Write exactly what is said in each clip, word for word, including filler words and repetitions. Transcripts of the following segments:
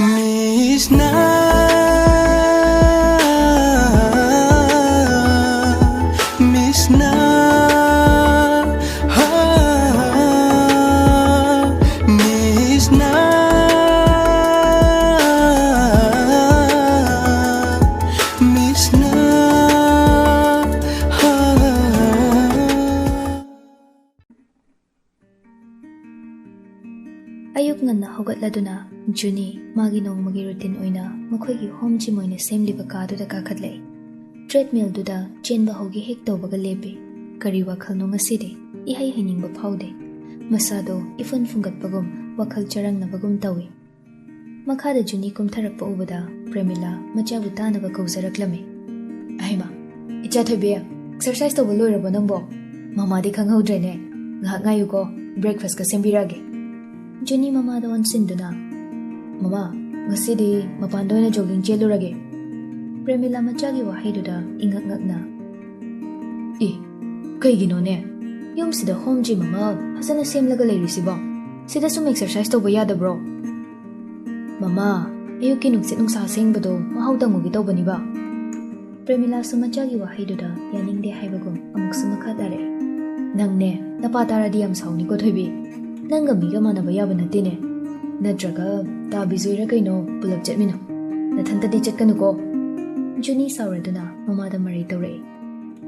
Miss na, miss na, ha, miss na, miss na, ha. ꯑꯌꯨꯛ ꯉꯟꯅ ꯍꯧꯒꯠꯂꯗꯨꯅ ꯖꯨꯅꯤ ꯃꯥꯒꯤ ꯅꯣꯡꯃꯒꯤ ꯔꯨꯇꯤꯟ ꯑꯣꯏꯅ ꯃꯈꯣꯏꯒꯤ ꯍꯣꯝ ꯖꯤꯝ ꯑꯣꯏꯅ ꯁꯦꯝꯂꯤꯕ ꯀꯥꯗꯨꯗ ꯀꯥꯈꯠꯂꯛꯏ꯫ ꯇ꯭ꯔꯦꯗꯃꯤꯜꯗꯨꯗ ꯆꯦꯟꯕ ꯍꯧꯒꯦ ꯍꯦꯛ ꯇꯧꯕꯒ ꯂꯦꯞꯄꯤ꯫ ꯀꯔꯤ ꯋꯥꯈꯜꯅꯣ ꯉꯁꯤꯗꯤ? ꯏꯍꯩ ꯍꯩꯅꯤꯡꯕ ꯐꯥꯎꯗꯦ꯫ ꯃꯁꯥꯗꯣ ꯏꯐꯨꯟ ꯐꯨꯡꯒꯠꯄꯒꯨꯝ, ꯋꯥꯈꯜ ꯆꯔꯥꯡꯅꯕꯒꯨꯝ ꯇꯧꯏ꯫ ꯃꯈꯥꯗ ꯖꯨꯅꯤ ꯀꯨꯝꯊꯔꯛꯄ ꯎꯕꯗ ꯄ꯭ꯔꯦꯃꯤꯂꯥ ꯃꯆꯥꯕꯨ ꯇꯥꯅꯕ ꯀꯧꯖꯔꯛꯂꯝꯃꯤ꯫ ꯑꯍꯩꯃꯥ, ꯏꯆꯥ ꯊꯣꯏꯕꯤ, ꯑꯦꯛꯁꯔꯁꯥꯏꯁ ꯇꯧꯕ ꯂꯣꯏꯔꯕꯣ ꯅꯪꯕꯣ? ꯃꯃꯥꯗꯤ ꯈꯪꯍꯧꯗ꯭ꯔꯦꯅꯦ꯫ ꯉꯥꯏꯍꯥꯛ ꯉꯥꯏꯌꯨꯀꯣ, ꯕ꯭ꯔꯦꯛꯐꯥꯁꯀ ꯁꯦꯝꯕꯤꯔꯛꯑꯒꯦ꯫ ꯖꯨꯅꯤ ꯃꯃꯥꯗ ꯑꯣꯟꯁꯤꯟꯗꯨꯅ, "ꯃꯃꯥ, ꯉꯁꯤꯗꯤ ꯃꯄꯥꯟꯗ ꯑꯣꯏꯅ ꯖꯣꯒꯤꯡ ꯆꯦꯜꯂꯨꯔꯒꯦ꯫" ꯄ꯭ꯔꯦꯃꯤꯂꯥ ꯃꯆꯥꯒꯤ ꯋꯥꯍꯩꯗꯨꯗ ꯏꯉꯛ ꯉꯛꯅ, "ꯑꯦ, ꯀꯩꯒꯤꯅꯣꯅꯦ? ꯌꯨꯝꯁꯤꯗ ꯍꯣꯝ ꯖꯤꯝ ꯑꯃ ꯐꯖꯅ ꯁꯦꯝꯂꯒ ꯂꯩꯔꯤꯁꯤꯕꯣ? ꯁꯤꯗ ꯁꯨꯝ ꯑꯦꯛꯁꯔꯁꯥꯏꯁ ꯇꯧꯕ ꯌꯥꯗꯕ꯭ꯔꯣ?" "ꯃꯃꯥ, ꯑꯌꯨꯛꯀꯤ ꯅꯨꯡꯁꯤꯠ ꯅꯨꯡꯁꯥ ꯑꯁꯦꯡꯕꯗꯣ ꯃꯍꯥꯎ ꯇꯪꯉꯨꯒꯦ ꯇꯧꯕꯅꯤꯕ꯫" ꯄ꯭ꯔꯦꯃꯤꯂꯥꯁꯨ ꯃꯆꯥꯒꯤ ꯋꯥꯍꯩꯗꯨꯗ ꯌꯥꯅꯤꯡꯗꯦ ꯍꯥꯏꯕꯒꯨꯝ ꯑꯃꯨꯛꯁꯨ ꯃꯈꯥ ꯇꯥꯔꯛꯏ꯫ "ꯅꯪꯅꯦ, ꯅꯄꯥ ꯇꯥꯔꯗꯤ ꯌꯥꯝ ꯁꯥꯎꯅꯤꯀꯣ ꯊꯣꯏꯕꯤ꯫ ꯅꯪꯒ ꯃꯤꯒ ꯃꯥꯟꯅꯕ ꯌꯥꯕ ꯅꯠꯇꯦꯅꯦ꯫ ꯅꯠꯇ꯭ꯔꯒ ꯇꯥ ꯕꯤꯖꯣꯏꯔ ꯀꯩꯅꯣ ꯄꯨꯂꯞ ꯆꯠꯃꯤꯟꯅꯧ꯫ ꯅꯊꯟꯇꯗꯤ ꯆꯠꯀꯅꯨꯀꯣ꯫" ꯖꯨꯅꯤ ꯁꯥꯎꯔꯗꯨꯅ ꯃꯃꯥꯗ ꯃꯔꯩ ꯇꯧꯔꯛꯏ꯫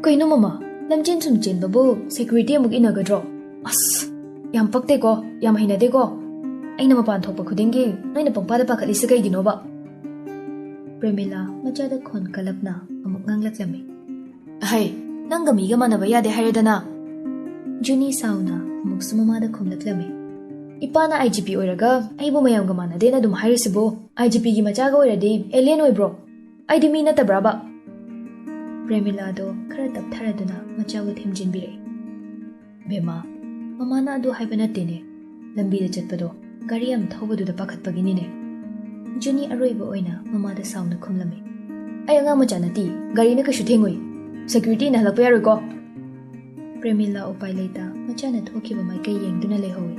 "ꯀꯩꯅꯣ ꯃꯃꯥ, ꯂꯝꯖꯦꯟ ꯁꯨꯝ ꯆꯦꯟꯕꯕꯨ ꯁꯦꯀ꯭ꯌꯨꯔꯤꯇꯤ ꯑꯃꯨꯛ ꯏꯟꯅꯒꯗ꯭ꯔꯣ? ꯑꯁ, ꯌꯥꯝ ꯄꯛꯇꯦꯀꯣ, ꯌꯥꯝ ꯍꯩꯅꯗꯦꯀꯣ꯫ ꯑꯩꯅ ꯃꯄꯥꯟ ꯊꯣꯛꯄ ꯈꯨꯗꯤꯡꯒꯤ ꯅꯣꯏꯅ ꯄꯪꯄꯥꯗ ꯄꯥꯈꯠꯂꯤꯁꯦ ꯀꯩꯒꯤꯅꯣꯕ?" ꯄ꯭ꯔꯦꯃꯤꯂꯥ ꯃꯆꯥꯗ ꯈꯣꯟ ꯀꯜꯂꯞꯅ ꯑꯃꯨꯛ ꯉꯥꯡꯂꯛꯂꯝꯃꯤ꯫ "ꯑꯍꯩ, ꯅꯪꯒ ꯃꯤꯒ ꯃꯥꯟꯅꯕ ꯌꯥꯗꯦ ꯍꯥꯏꯔꯦꯗꯅ꯫" ꯖꯨꯅꯤ ꯁꯥꯎꯅ ꯑꯃꯨꯛꯁꯨ ꯃꯃꯥꯗ ꯈꯨꯝꯂꯛꯂꯝꯃꯤ꯫ "ꯏꯄꯥꯅ ꯑꯥꯏ ꯖꯤ ꯄꯤ ꯑꯣꯏꯔꯒ ꯑꯩꯕꯨ ꯃꯌꯥꯝꯒ ꯃꯥꯟꯅꯗꯦꯅ ꯑꯗꯨꯝ ꯍꯥꯏꯔꯤꯁꯤꯕꯨ, ꯑꯥꯏ ꯖꯤ ꯄꯤꯒꯤ ꯃꯆꯥꯒ ꯑꯣꯏꯔꯗꯤ ꯑꯦꯂꯤꯌꯟ ꯑꯣꯏꯕ꯭ꯔꯣ? ꯑꯩꯗꯤ ꯃꯤ ꯅꯠꯇꯕ꯭ꯔꯥꯕ?" ꯄ꯭ꯔꯦꯃꯤꯂꯥꯗꯣ ꯈꯔ ꯇꯞꯊꯔꯗꯨꯅ ꯃꯆꯥꯕꯨ ꯊꯦꯝꯖꯤꯟꯕꯤꯔꯛꯏ꯫ "ꯕꯦꯝꯃ, ꯃꯃꯥꯅ ꯑꯗꯨ ꯍꯥꯏꯕ ꯅꯠꯇꯦꯅꯦ꯫ ꯂꯝꯕꯤꯗ ꯆꯠꯄꯗꯣ ꯒꯥꯔꯤ ꯌꯥꯝ ꯊꯧꯕꯗꯨꯗ ꯄꯥꯈꯠꯄꯒꯤꯅꯤꯅꯦ꯫" ꯖꯨꯅꯤ ꯑꯔꯣꯏꯕ ꯑꯣꯏꯅ ꯃꯃꯥꯗ ꯁꯥꯎꯅ ꯈꯨꯝꯂꯝꯃꯤ꯫ "ꯑꯩ ꯑꯉꯥꯡ ꯃꯆꯥ ꯅꯠꯇꯦ, ꯒꯥꯔꯤꯅ ꯀꯩꯁꯨ ꯊꯦꯡꯉꯣꯏ꯫ ꯁꯦꯀ꯭ꯌꯨꯔꯤꯇꯤꯅ ꯍꯜꯂꯛꯄ ꯌꯥꯔꯣꯏꯀꯣ꯫" ꯄ꯭ꯔꯦꯃꯤꯂꯥ ꯎꯄꯥꯏ ꯂꯩꯇ ꯃꯆꯥꯅ ꯊꯣꯛꯈꯤꯕ ꯃꯥꯏꯀꯩ ꯌꯦꯡꯗꯨꯅ ꯂꯩꯍꯧꯏ꯫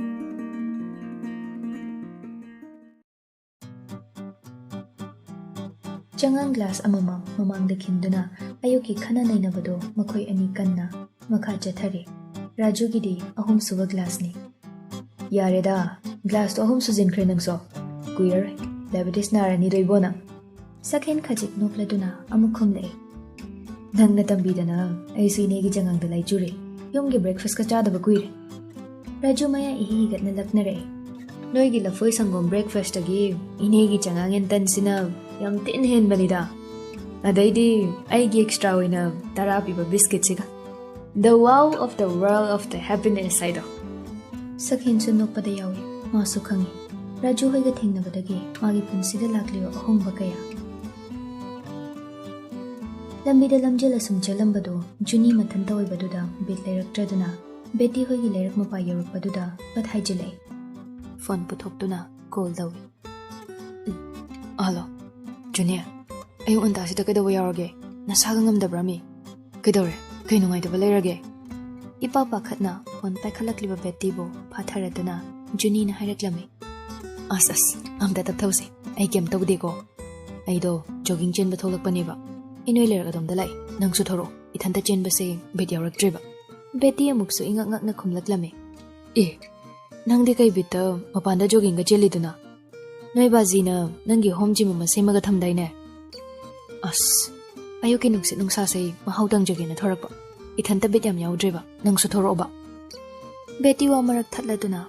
ꯆꯉꯥꯡ ꯒ꯭ꯂꯥꯁ ꯑꯃꯃꯝ ꯃꯃꯥꯡꯗ ꯈꯤꯟꯗꯨꯅ ꯑꯌꯨꯛꯀꯤ ꯈꯟꯅ ꯅꯩꯅꯕꯗꯣ ꯃꯈꯣꯏ ꯑꯅꯤ ꯀꯟꯅ ꯃꯈꯥ ꯆꯠꯊꯔꯤ꯫ ꯔꯥꯖꯨꯒꯤꯗꯤ ꯑꯍꯨꯝꯁꯨꯕ ꯒ꯭ꯂꯥꯁꯅꯤ꯫ "ꯌꯥꯔꯦꯗ, ꯒ꯭ꯂꯥꯁꯇꯣ ꯑꯍꯨꯝ ꯁꯨꯖꯤꯟꯈ꯭ꯔꯦ ꯅꯪꯁꯨ꯫ ꯀꯨꯏꯔꯔꯣꯏ, ꯗꯥꯏꯕꯦꯇꯤꯁ ꯅꯥꯔꯅꯤꯗꯣ ꯏꯕꯣꯅ꯫" ꯁꯛꯍꯦꯟ ꯈꯖꯤꯛ ꯅꯣꯛꯂꯗꯨꯅ ꯑꯃꯨꯛ ꯈꯨꯝꯂꯛꯑꯦ꯫ "ꯅꯪꯅ ꯇꯝꯕꯤꯗꯅ ꯑꯩꯁꯨ ꯏꯅꯦꯒꯤ ꯆꯉꯥꯡꯗ ꯂꯥꯏꯆꯨꯔꯦ꯫ ꯌꯨꯝꯒꯤ ꯕ꯭ꯔꯦꯛꯐꯥꯁꯀ ꯆꯥꯗꯕ ꯀꯨꯏꯔꯦ꯫" ꯔꯥꯖꯨ ꯃꯌꯥ ꯏꯍꯤ ꯍꯤꯒꯠꯅ ꯂꯛꯅꯔꯛꯑꯦ꯫ "ꯅꯣꯏꯒꯤ ꯂꯐꯣꯏ ꯁꯪꯒꯣꯝ ꯕ꯭ꯔꯦꯛꯐꯥꯁꯇꯒꯤ ꯏꯅꯦꯒꯤ ꯆꯉꯥꯡ ꯌꯦꯟ ꯇꯟꯁꯤꯅ ꯌꯥꯝ ꯊꯤꯅ ꯍꯦꯟꯕꯅꯤꯗ꯫ ꯑꯗꯩꯗꯤ ꯑꯩꯒꯤ ꯑꯦꯛꯁꯇ꯭ꯔꯥ ꯑꯣꯏꯅ ꯇꯔꯥ ꯄꯤꯕ ꯕꯤꯁꯀꯤꯠꯁꯤꯒ꯫ The wow of the world of the happiness ꯍꯥꯏꯗꯣ꯫" ꯁꯛꯍꯦꯟꯁꯨ ꯅꯣꯛꯄꯗ ꯌꯥꯎꯏ꯫ ꯃꯥꯁꯨ ꯈꯪꯏ, ꯔꯥꯖꯨ ꯍꯣꯏꯒ ꯊꯦꯡꯅꯕꯗꯒꯤ ꯃꯥꯒꯤ ꯄꯨꯟꯁꯤꯗ ꯂꯥꯛꯂꯤꯕ ꯑꯍꯣꯡꯕ ꯀꯌꯥ꯫ ꯂꯝꯕꯤꯗ ꯂꯝꯖꯦꯜ ꯑꯁꯨꯝ ꯆꯦꯜꯂꯝꯕꯗꯨ ꯖꯨꯅꯤ ꯃꯊꯟꯇ ꯑꯣꯏꯕꯗꯨꯗ ꯕꯤꯠ ꯂꯩꯔꯛꯇ꯭ꯔꯗꯨꯅ ꯕꯦꯇꯤ ꯍꯣꯏꯒꯤ ꯂꯩꯔꯛ ꯃꯄꯥ ꯌꯧꯔꯛꯄꯗꯨꯗ ꯄꯠ ꯍꯥꯏꯖꯤꯜꯂꯛꯏ꯫ ꯐꯣꯟ ꯄꯨꯊꯣꯛꯇꯨꯅ ꯀꯣꯜ ꯇꯧꯏ꯫ "ꯍꯜꯂꯣ, ꯖꯨꯅꯤ, ꯑꯌꯨꯛ ꯉꯟꯇꯥꯁꯤꯗ ꯀꯩꯗꯧꯕ ꯌꯥꯎꯔꯒꯦ? ꯅꯁꯥꯒ ꯉꯝꯗꯕ꯭ꯔꯥꯃꯤ? ꯀꯩꯗꯧꯔꯦ? ꯀꯩ ꯅꯨꯡꯉꯥꯏꯇꯕ ꯂꯩꯔꯒꯦ?" ꯏꯄꯥ ꯄꯥꯈꯠꯅ ꯐꯣꯟ ꯄꯥꯏꯈꯠꯂꯛꯂꯤꯕ ꯕꯦꯇꯤꯕꯨ ꯐꯥꯊꯔꯗꯨꯅ ꯖꯨꯅꯤꯅ ꯍꯥꯏꯔꯛꯂꯝꯃꯤ꯫ "ꯑꯁ, ꯑꯁ, ꯑꯝꯇ ꯇꯞꯊꯧꯁꯦ꯫ ꯑꯩ ꯀꯩꯝ ꯇꯧꯗꯦꯀꯣ꯫ ꯑꯩꯗꯣ ꯖꯣꯒꯤꯡ ꯆꯦꯟꯕ ꯊꯣꯛꯂꯛꯄꯅꯦꯕ꯫ ꯏꯅꯣꯏ ꯂꯩꯔꯛ ꯑꯗꯣꯝꯗ ꯂꯥꯛꯏ꯫ ꯅꯪꯁꯨ ꯊꯣꯔꯛꯑꯣ꯫ ꯏꯊꯟꯇ ꯆꯦꯟꯕꯁꯦ ꯕꯤꯠ ꯌꯥꯎꯔꯛꯇ꯭ꯔꯦꯕ꯫" ꯕꯦꯇꯤ ꯑꯃꯨꯛꯁꯨ ꯏꯉꯛ ꯉꯛꯅ ꯈꯨꯝꯂꯛꯂꯝꯃꯤ꯫ "ꯑꯦ, ꯅꯪꯗꯤ ꯀꯩ ꯕꯤꯠꯇ ꯃꯄꯥꯟꯗ ꯖꯣꯒꯤꯡꯒ ꯆꯦꯜꯂꯤꯗꯨꯅ? ꯅꯣꯏ ꯕꯥꯖꯤꯅ ꯅꯪꯒꯤ ꯍꯣꯝ ꯖꯤꯝ ꯑꯃ ꯁꯦꯝꯃꯒ ꯊꯝꯗꯥꯏꯅꯦ?" "ꯑꯁ, ꯑꯌꯨꯛꯀꯤ ꯅꯨꯡꯁꯤꯠ ꯅꯨꯡꯁꯥꯁꯦ ꯃꯍꯥꯎ ꯇꯪꯖꯒꯦꯅ ꯊꯣꯔꯛꯄ꯫ ꯏꯊꯟꯇ ꯕꯤꯠ ꯌꯥꯝ ꯌꯥꯎꯗ꯭ꯔꯦꯕ꯫ ꯅꯪꯁꯨ ꯊꯣꯔꯛꯑꯣꯕ꯫" ꯕꯦꯇꯤ ꯋꯥ ꯃꯔꯛ ꯊꯠꯂꯗꯨꯅ,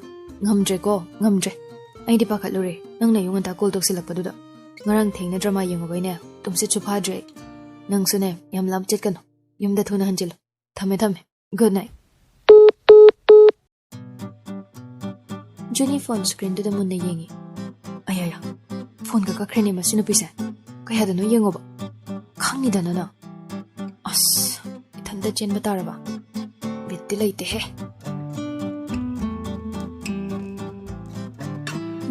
"ꯉꯝꯗ꯭ꯔꯦꯀꯣ, ꯉꯝꯗ꯭ꯔꯦ꯫ ꯑꯩꯗꯤ ꯄꯥꯈꯠꯂꯨꯔꯦ, ꯅꯪꯅ ꯑꯌꯨꯛ ꯉꯟꯇꯥ ꯀꯣꯜ ꯇꯧꯁꯤꯜꯂꯛꯄꯗꯨꯗ꯫ ꯉꯔꯥꯡ ꯊꯦꯡꯅ ꯗ꯭ꯔꯃꯥ ꯌꯦꯡꯉꯨꯕꯩꯅꯦ, ꯇꯨꯝꯁꯤꯠꯁꯨ ꯐꯥꯗ꯭ꯔꯦ ꯑꯩ꯫ ꯅꯪꯁꯨꯅꯦ, ꯌꯥꯝ ꯂꯥꯞ ꯆꯠꯀꯅꯨ꯫ ꯌꯨꯝꯗ ꯊꯨꯅ ꯍꯟꯖꯤꯜꯂꯨ꯫ ꯊꯝꯃꯦ, ꯊꯝꯃꯦ꯫ Good night." ꯖꯨꯅꯤ ꯐꯣꯟ ꯁ꯭ꯀ꯭ꯔꯤꯟꯗꯨꯗ ꯃꯨꯟꯅ ꯌꯦꯡꯉꯤ꯫ "ꯑꯌꯥꯌꯥ, ꯐꯣꯟꯒ ꯀꯛꯈ꯭ꯔꯦꯅꯦ ꯃꯁꯤ ꯅꯨꯄꯤꯁꯦ꯫ ꯀꯌꯥꯗꯅꯣ ꯌꯦꯡꯉꯣꯕ꯫ ꯈꯪꯅꯤꯗꯅ ꯅꯪ꯫ ꯑꯁ, ꯏꯊꯟꯇ ꯆꯦꯟꯕ ꯇꯥꯔꯕ? ꯕꯤꯠꯇꯤ ꯂꯩꯇꯦꯍꯦ꯫"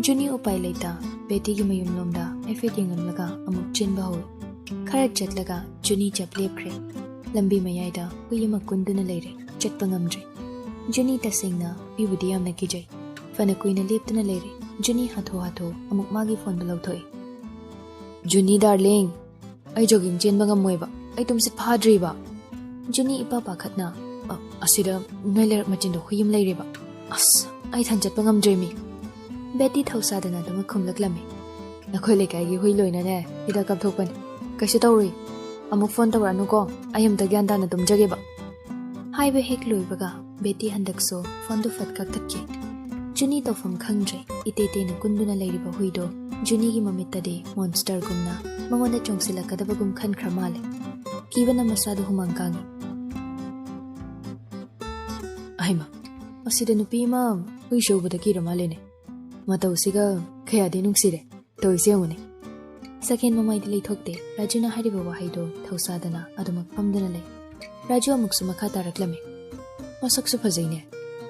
ꯖꯨꯅꯤ ꯎꯄꯥꯏ ꯂꯩꯇ ꯕꯦꯇꯤꯒꯤ ꯃꯌꯨꯝꯂꯣꯝꯗ ꯍꯥꯏꯐꯦꯠ ꯌꯦꯡꯂꯝꯂꯒ ꯑꯃꯨꯛ ꯆꯦꯟꯕ ꯍꯧꯏ꯫ ꯈꯔ ꯆꯠꯂꯒ ꯖꯨꯅꯤ ꯆꯞ ꯂꯦꯞꯈ꯭ꯔꯦ꯫ ꯂꯝꯕꯤ ꯃꯌꯥꯏꯗ ꯍꯨꯏ ꯑꯃ ꯀꯨꯟꯗꯨꯅ ꯂꯩꯔꯦ꯫ ꯆꯠꯄ ꯉꯝꯗ꯭ꯔꯦ꯫ ꯖꯨꯅꯤ ꯇꯁꯦꯡꯅ ꯍꯨꯏꯕꯨꯗꯤ ꯌꯥꯝꯅ ꯀꯤꯖꯩ꯫ ꯐꯅ ꯀꯨꯏꯅ ꯂꯦꯞꯇꯨꯅ ꯂꯩꯔꯦ꯫ ꯖꯨꯅꯤ ꯍꯥꯊꯨ ꯍꯥꯊꯨ ꯑꯃꯨꯛ ꯃꯥꯒꯤ ꯐꯣꯟꯗꯨ ꯂꯧꯊꯣꯛꯏ꯫ "ꯖꯨꯅꯤ ꯗꯥꯔꯂꯤꯡ, ꯑꯩ ꯖꯣꯒꯤꯡ ꯆꯦꯟꯕ ꯉꯝꯃꯣꯏꯕ, ꯑꯩ ꯇꯨꯝꯁꯤꯠ ꯐꯥꯗ꯭ꯔꯤꯕ꯫" ꯖꯨꯅꯤ ꯏꯄꯥ ꯄꯥꯈꯠꯅ, "ꯑ, ꯑꯁꯤꯗ ꯅꯣꯏ ꯂꯩꯔꯛ ꯃꯆꯤꯟꯗ ꯍꯨꯏ ꯑꯃ ꯂꯩꯔꯦꯕ꯫ ꯑꯁ, ꯑꯩ ꯏꯊꯟ ꯆꯠꯄ ꯉꯝꯗ꯭ꯔꯦꯃꯤ꯫" ꯕꯦꯇꯤ ꯊꯧꯁꯥꯗꯅ ꯑꯗꯨꯃꯛ ꯈꯨꯝꯂꯛꯂꯝꯃꯤ, "ꯅꯈꯣꯏ ꯂꯩꯀꯥꯏꯒꯤ ꯍꯨꯏ ꯂꯣꯏꯅꯅꯦ ꯍꯤꯗꯥꯛ ꯀꯥꯞꯊꯣꯛꯄꯅꯤ꯫ ꯀꯩꯁꯨ ꯇꯧꯔꯣꯏ꯫ ꯑꯃꯨꯛ ꯐꯣꯟ ꯇꯧꯔꯛꯑꯅꯨꯀꯣ, ꯑꯩ ꯑꯝꯇ ꯒ꯭ꯌꯥꯟ ꯇꯥꯅ ꯇꯨꯝꯖꯒꯦꯕ꯫" ꯍꯥꯏꯕ ꯍꯦꯛ ꯂꯣꯏꯕꯒ ꯕꯦꯇꯤ ꯍꯟꯗꯛꯁꯨ ꯐꯣꯟꯗꯨ ꯐꯠ ꯀꯛꯊꯠꯈꯤ꯫ ꯖꯨꯅꯤ ꯇꯧꯐꯝ ꯈꯪꯗ꯭ꯔꯦ꯫ ꯏꯇꯦ ꯇꯦꯅ ꯀꯨꯟꯗꯨꯅ ꯂꯩꯔꯤꯕ ꯍꯨꯏꯗꯣ ꯖꯨꯅꯤꯒꯤ ꯃꯃꯤꯠꯇꯗꯤ ꯃꯣꯟꯁꯇꯔꯒꯨꯝꯅ ꯃꯉꯣꯟꯗ ꯆꯣꯡꯁꯤꯜꯂꯛꯀꯗꯕꯒꯨꯝ ꯈꯟꯈ꯭ꯔ ꯃꯥꯜꯂꯦ꯫ ꯀꯤꯕꯅ ꯃꯁꯥꯗꯣ ꯍꯨꯃꯥꯡ ꯀꯥꯡꯉꯤ꯫ ꯑꯍꯩꯃ, ꯑꯁꯤꯗ ꯅꯨꯄꯤ ꯑꯃ ꯍꯨꯏꯁꯨ ꯎꯕꯗ ꯀꯤꯔ ꯃꯥꯜꯂꯦꯅꯦ꯫ ꯃꯇꯧꯁꯤꯒ ꯀꯌꯥꯗꯤ ꯅꯨꯡꯁꯤꯔꯦ꯫ ꯇꯧꯔꯤꯁꯦ ꯌꯦꯡꯉꯨꯅꯦ꯫ ꯁꯛꯍꯦꯟ ꯃꯃꯥꯏꯗꯤ ꯂꯩꯊꯣꯛꯇꯦ꯫ ꯔꯥꯖꯨꯅ ꯍꯥꯏꯔꯤꯕ ꯋꯥꯍꯩꯗꯣ ꯊꯧꯁꯥꯗꯅ ꯑꯗꯨꯃꯛ ꯐꯝꯗꯨꯅ ꯂꯩ꯫ ꯔꯥꯖꯨ ꯑꯃꯨꯛꯁꯨ ꯃꯈꯥ ꯇꯥꯔꯛꯂꯝꯃꯤ, "ꯃꯁꯛꯁꯨ ꯐꯖꯩꯅꯦ꯫